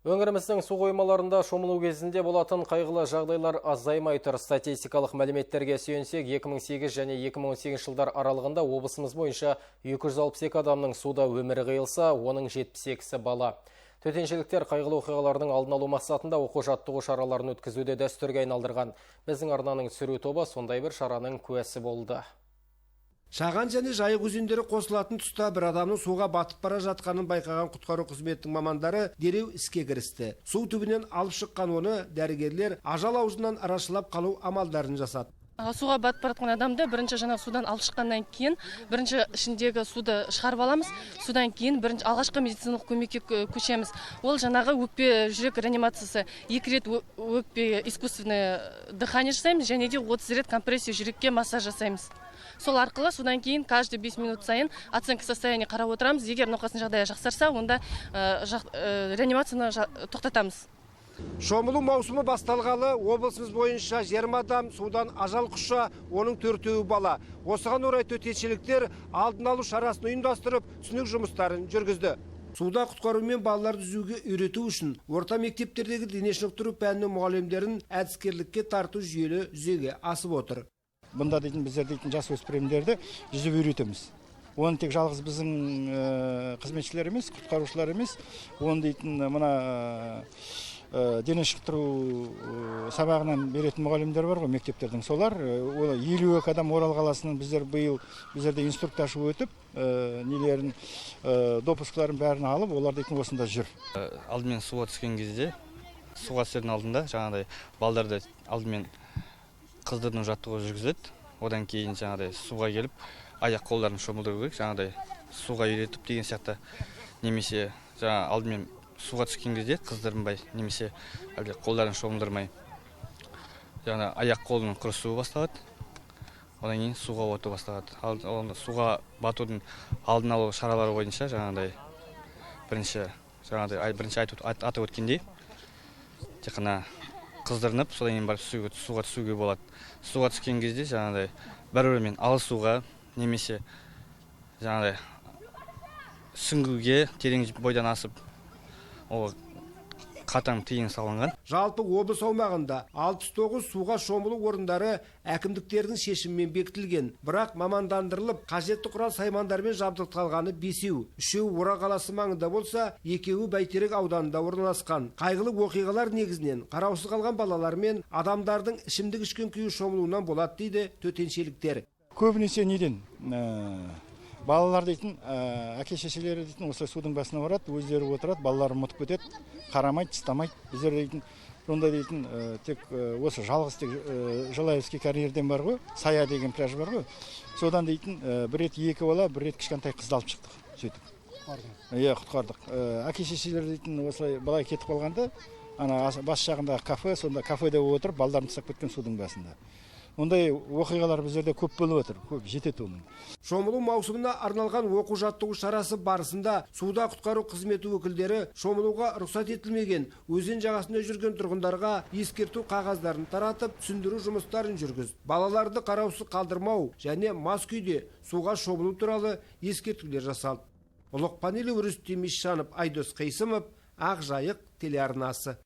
Өңіріміздің су қоймаларында шомылу кезінде болатын қайғылы жағдайлар азаймай тұр. Статистикалық мәліметтерге сүйенсек, 2008 және 2018 жылдар аралығында облысымыз бойынша 262 адамның суда өмірі қиылса, оның 72-сі бала. Төтеншеліктер қайғылы оқиғалардың алдын алу мақсатында оқу-жаттығу шараларын өткізуді дәстүрге айналдырған. Біздің арнаның түсіру тобы сондай бір шараның куәсі болды. Шаған және Жайық өзендері қосылатын тұста бір адамның суға батып бара жатқанын байқаған құтқару қызметінің мамандары дереу іске кірісті. Су түбінен алып шыққан оны дәрігерлер ажал аузынан арашалап қалу амалдарын жасады. Суға батып бара жатқан адамды бірінші жаңағы судан алып шыққаннан кейін бірінші ішіндегі суды шығарып аламыз. Содан кейін бірінші алғашқы медициналық көмекке көшеміз. Ол жаңағы өкпе жүрек реанимациясы, 2 рет өкпе искусственное дыхание жасаймыз және де 30 рет компрессия жүрекке массаж жасаймыз. Сол арқылы содан кейін каждый 5 минут сайын оценка состояния қарап отырамыз. Егер науқастың жағдайы жақсарса, онда реанимацияны тоқтатамыз. Шомылу маусымы басталғалы облысымыз бойынша 20 адам судан ажал құшса, оның 4-еуі бала. Осыған орай төтеншеліктер алдын алу шарасын ұйымдастырып, түсінік жұмыстарын жүргізді. Суда құтқару мен балаларды жүзуге үйрету үшін орта мектептердегі дене шынықтыру пәнінің мұғалімдерін әдіскерлікке тарту жүйелі жүзеге асып отыр. Бұнда дейтін біздер дейтін жас өспірімдерді жүзіп үйретеміз. Оны тек жалғыз біздің қызметшілер емес, құтқарушылар емес, оны дейтін мына дене шынықтыру сабағынан беретін мұғалімдер бар ғой мектептердің, солар, ол 52 адам Орал қаласынан біздер биыл біздерде инструктаж өтіп, нелерін, допускаларын бәрін алып, олар дейтін осында жүр. Алдымен суға түскен кезде, суға түсердің алдында жаңағыдай балдарды алдымен қыздыру жаттығу жүргізеді. Одан кейін жаңағыдай суға келіп аяқ қолдарын шомылдыру керек, жаңағыдай суға үйретіп деген сияқты, немесе жаңа алдымен суға түскен кезде қыздырынбай, немесе әлде қолдарын шомылдырмай, жаңа аяқ қолының құрысуы басталады. Одан кейін суға бату басталады. Ал суға батудың алдын алу шаралары бойынша жаңағыдай бірінші, жаңағыдай бірінші атап өткендей, тек қана қыздырынып, содан кейін барып суға түсуге болады. Суға түскен кезде жаңағыдай бір-бірімен алысуға, немесе жаңағыдай сүңгуге терең бойдан асып, ол қатаң тыйым салынған. Жалпы облыс аумағында 69 суға шомылу орындары әкімдіктердің шешімімен бекітілген. Бірақ мамандандырылып, қажетті құрал саймандармен жабдықталғаны 5-еу. 3-еуі Орал қаласы маңында болса, 2-еуі Бәйтерек ауданында орналасқан. Қайғылы оқиғалар негізінен қараусыз қалған балалар мен адамдардың ішімдік ішкен күйі шомылуынан болады дейді төтеншеліктер. Көбінесе неден? Балалар дейтін, әке шешелері дейтін осылай судың басына барады, өздері отырады, балалары ұмытып кетеді, қарамайды, тыстамайды. Біздер дейтін, ондай дейтін, тек осы жалғыз тек Желаевский карьерден бар ғой, Сая деген пляж бар ғой. Содан дейтін, бір рет 2 бала, бір рет кішкентай қызды алып шықтық, сөйтіп. Иә, құтқардық. Әке шешелері дейтін осылай былай кетіп қалғанда, ана бас жағындағы кафе, сонда кафеде отырып балдарын тастап кеткен судың басында. Ондай оқиғалар біздерде көп болып отыр, көп жетеді оның. Шомылу маусымына арналған оқу жаттығу шарасы барысында суда құтқару қызметі өкілдері шомылуға рұқсат етілмеген өзен жағасында жүрген тұрғындарға ескерту қағаздарын таратып, түсіндіру жұмыстарын жүргізді. Балаларды қараусыз қалдырмау және мас күйде суға шомылу туралы ескертулер жасалды. Ұлықпан Елеу, Рүстем Ишанов, Айдос Қисымов, Ақ Жайық телеарнасы.